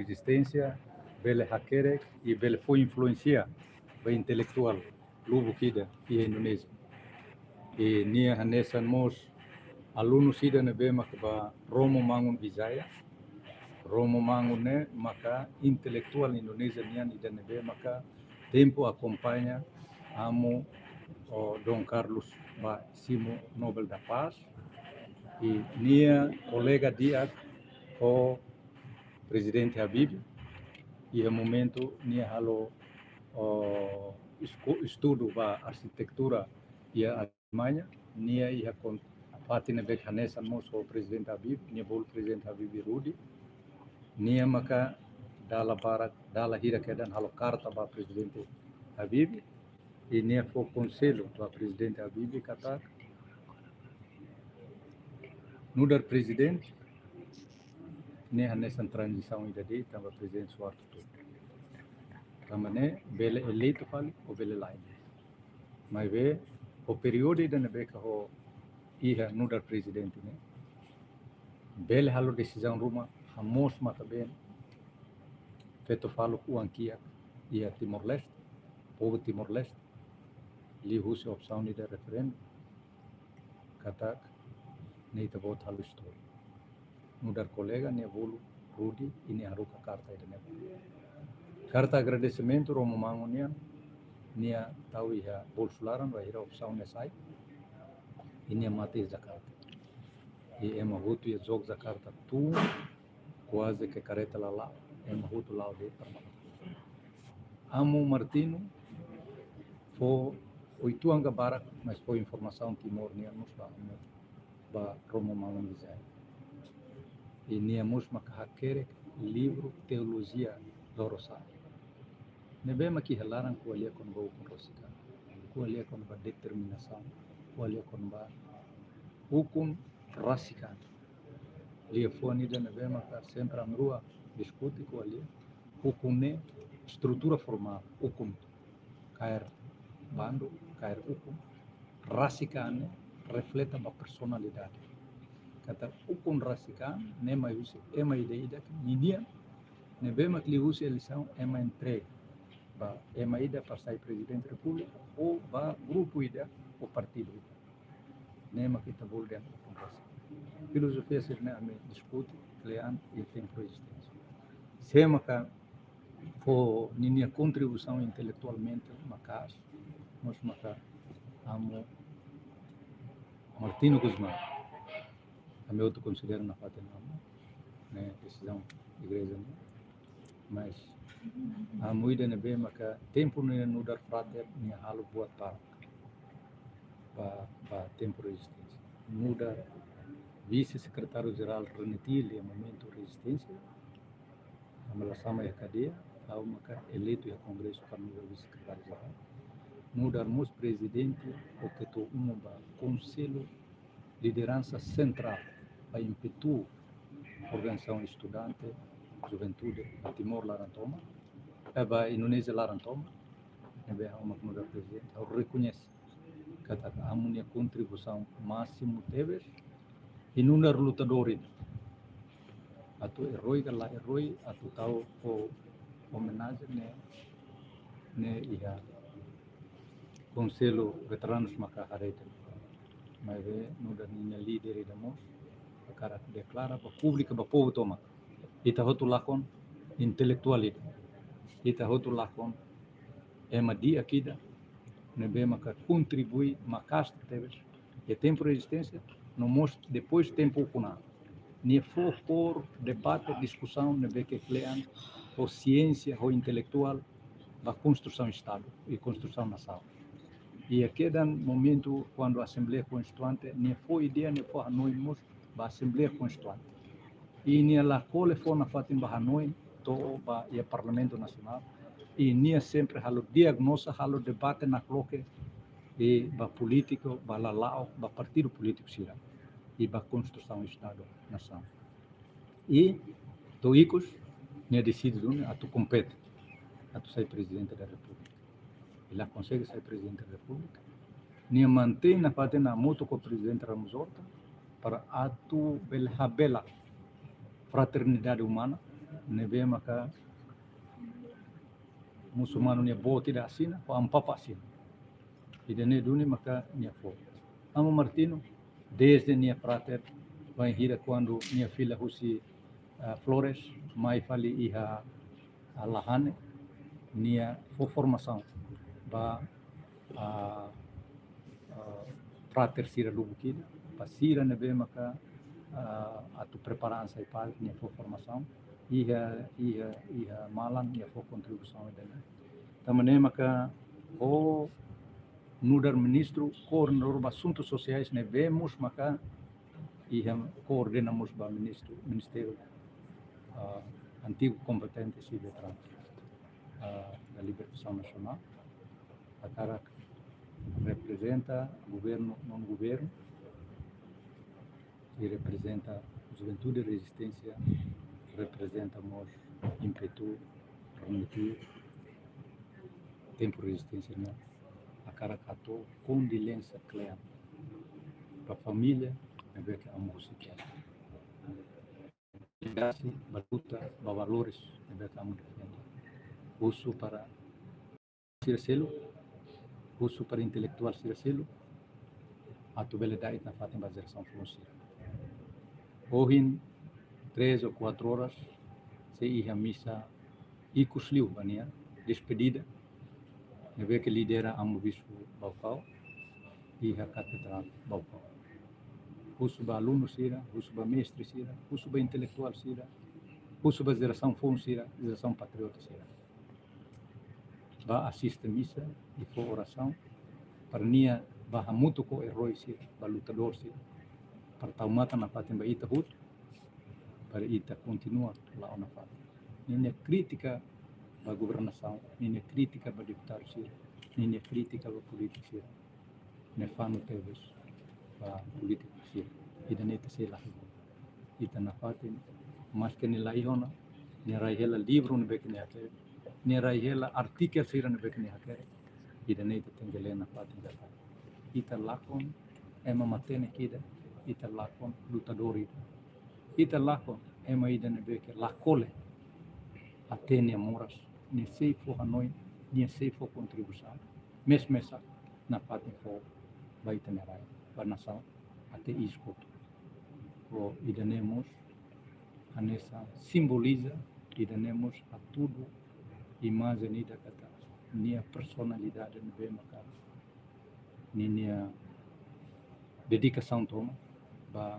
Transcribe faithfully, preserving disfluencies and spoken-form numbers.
rezisténsia, bele hakerek i bele fó influénsia ba intelektuál lubuk ida iha Indonézia. I nia hanesan mós alunu sira ne'ebé maka ba Romo Mangun Wijaya. Romo Mangun ne'e maka intelektuál Indonézia nian ida ne'ebé maka tempu akompaña amu, o, Dom Carlos ba simu Nobel da Paz. I nia kolega di'ak ho Prezidente Habibie. Iha momentu nia halo, o, esku-, estudu ba arkitektura iha Alemanha. Nia iha kon-, fatin ne'ebé hanesan mós ho Prezidente Habibie, nia bolu Prezidente Habibie Rudi. Nia maka dala barak, dala hira kedan halo karta ba Prezidente Habibie. I nia fó konsellu ba Prezidente Habibie katak nu'udar prezidente, ne'e hanesan tranzisaun ida de'it tanba Prezidente Suharto tun. Tanba ne'e bele eleitu fali ou bele la'ós. Maibé, ho períodu ida ne'ebé ke ho iha nu'udar prezidente ne'e, bele halo desizaun ruma, hamoos matan-been feto faluk oan kiak iha Timor-Leste, povu Timor-Leste, liuhusi opsaun ida referendu, katak ne'e ita-boot halo istória. Nu'udar kolega nia bolu Rudi i nia haruka karta ida-ne'e. Karta agradesimentu Romo Mangun nian, nia tau iha bolsu laran, bainhira opsaun ne'e sai, i nia mate iha Jakarta. I ema hotu iha Jogjakarta tun, kuaze ke kareta la la'o, ema hotu la'o de'it para Mangun. Amu Martinho fó, oituan ka barak, mas fó informasaun Timor nian mós ba, ba Romo Mangun Wijaya. I nia mós maka hakerek livru teolojia lorosa'e. Ne'ebé maka iha laran ko'alia kona-ba ukun rasik an, ko'alia kona-ba determinasaun, ko'alia kona-ba ukun rasik an. Liafuan ida ne'ebé maka sempre ami rua diskute ko'alia, ukun ne'e estrutura formál, ukun kaer bandu, kaer ukun, rasik an ne'e refleta ba personalidade. Katak ukun rasik an ne'e mai husi ema ida-idak ninian, ne'ebé mak liuhusi eleisaun ema entrega ba ema ida para sai Prezidente Repúblika ou ba grupu ida ou partidu ida. Ne'e mak ita bolu dehan ukun rasik an. Filozofia sira-ne'e ami diskute kle'an iha tempu rezisténsia. Sé maka fó ninia kontribuisaun intelektualmente maka'as, mós maka amu Martinho Gusmão. Ami hotu konsidera nafatin amu, ne'e desizaun igreja nian. Mas amu ida ne'ebé maka tempu ne'e nu'udar Frater nia halo buat barak ba, ba tempu rezisténsia. Nu'udar Vise-Sekretáriu Jerál RENETIL iha momentu rezisténsia, ami la sama iha kadeia, ha'u maka eleitu iha Kongresu para nu'udar Vise-Sekretáriu Jerál. Nu'udar mós prezidente ou ketua umum ba Konsellu Lideransa Sentrál ba impetu organizasaun estudante, juventude ba Timor laran tomak, eh, ba Indonézia laran tomak, ne'ebé ha'u mak nu'udar prezidente, ha'u rekoñese katak amu nia kontribuisaun másimu tebes, i nu'udar lutadór ida. Atu erói ka la erói, atu tau ho omenajen ne'e, ne'e iha Konsellu Veteranus maka haree tan. Maibé nu'udar ninia líder ida mós hakarak deklara ba públiku, ba povu tomak. Ita hotu lakon intelektuál ida. Ita hotu lakon ema di'ak ida ne'ebé maka kontribui maka'as tebes iha tempu rezisténsia, no mós depois tempu ukun an. Nia fó kór debate, diskusaun ne'ebé ke kle'an ho siénsia, ho intelektuál, ba konstrusaun Estadu i konstrusaun nasaun. I iha kedan momentu kuandu Asembleia Konstituinte, nia fó ideia, nia fó hanoin mós ba Asembleia Konstituinte. I nia la kole fó nafatin ba hanoin, to'o ba iha Parlamentu Nasionál. I nia sempre halo diagnoza, halo debate nakloke, i ba polítiku, ba lala'ok, ba partidu polítiku sira, i ba konstrusaun Estadu nasaun. I to'o ikus, nia deside duni atu kompete atu sai Prezidente da Repúblika. I la konsege sai Prezidente da Repúblika. Nia mantein nafatin hamutuk ho Prezidente Ramos Horta para atu bele habela fraternidade umana, ne'ebé maka musulmanu nia boot ida asina, ho Amu Papa asina. Ida-ne'e duni maka nia fó. Amu Martinho, dezde nia frater, bainhira kuandu nia fila husi, ah, Flores, mai fali iha, ah, Lahane, nia fó formasaun ba, ah, ah, frater sira lubuk ida, ba sira ne'ebé maka, ah, atu prepara an sai padre, nia fó formasaun, iha, iha, iha malan, nia fó kontribuisaun ida-ne'e. Tanba ne'e maka, ho nu'udar ministru koordenadór ba asuntus sosiais ne'ebé mós maka iha koordena mós ba ministru, ministériu, ah, antigu kompetente sira veteranu, ah, da libertasaun nasionál. Hakarak reprezenta governu, nonu governu, i reprezenta juventude rezisténsia, reprezenta mós ímpetu, renditu, tempu rezisténsia ne'e, hakarak hato'o kondoleensia kle'an ba família ne'ebé ke Amu husik hela. Legasi ba luta, ba valores ne'ebé ke Amu defende. Husu para sira seluk, husu para intelektuál sira seluk, atu bele da'et nafatin ba jerasaun foun sira. Ohin, três ou quatro horas, sei iha misa ikus liu ba nia despedida, ne'ebé ke lidera Amu Bispu Baucau, iha Katedrál Baucau. Husu ba alunu sira, husu ba mestre sira, husu ba intelektuál sira, husu ba jerasaun foun sira, jerasaun patriota sira, ba asiste misa i fó orasaun, para nia ba hamutuk ho erói sira, ba lutadór sira, para tau matan nafatin ba ita hotu, para ita kontinua la'o nafatin. Ninia krítika ba governasaun, ninia krítika ba deputadu sira, ninia krítika ba polítiku sira, ne'e fanu tebes ba polítiku sira. Ida-ne'e ita sei la iha. Ita nafatin, maske nia la iha ona, nia rai hela livru ne'ebé ke nia hakerek, nia rai hela artikelu sira ne'ebé ke nia hakerek. Ida-ne'e ita tenke lee nafatin. Ita lakon ema matenek ida, ita lakon lutadór ida. Ita lakon ema ida ne'ebé ke la kole até nia moras, nia sei fó hanoin, nia sei fó kontribuisaun, mesak-mesak nafatin fó ba ita-nia rai, ba nasaun, até iis kotuk. Ho ida-ne'e mós hanesan simboliza, ida-ne'e mós hatudu imajen ida katak nia personalidade ne'ebé maka ninia dedikasaun tomak ba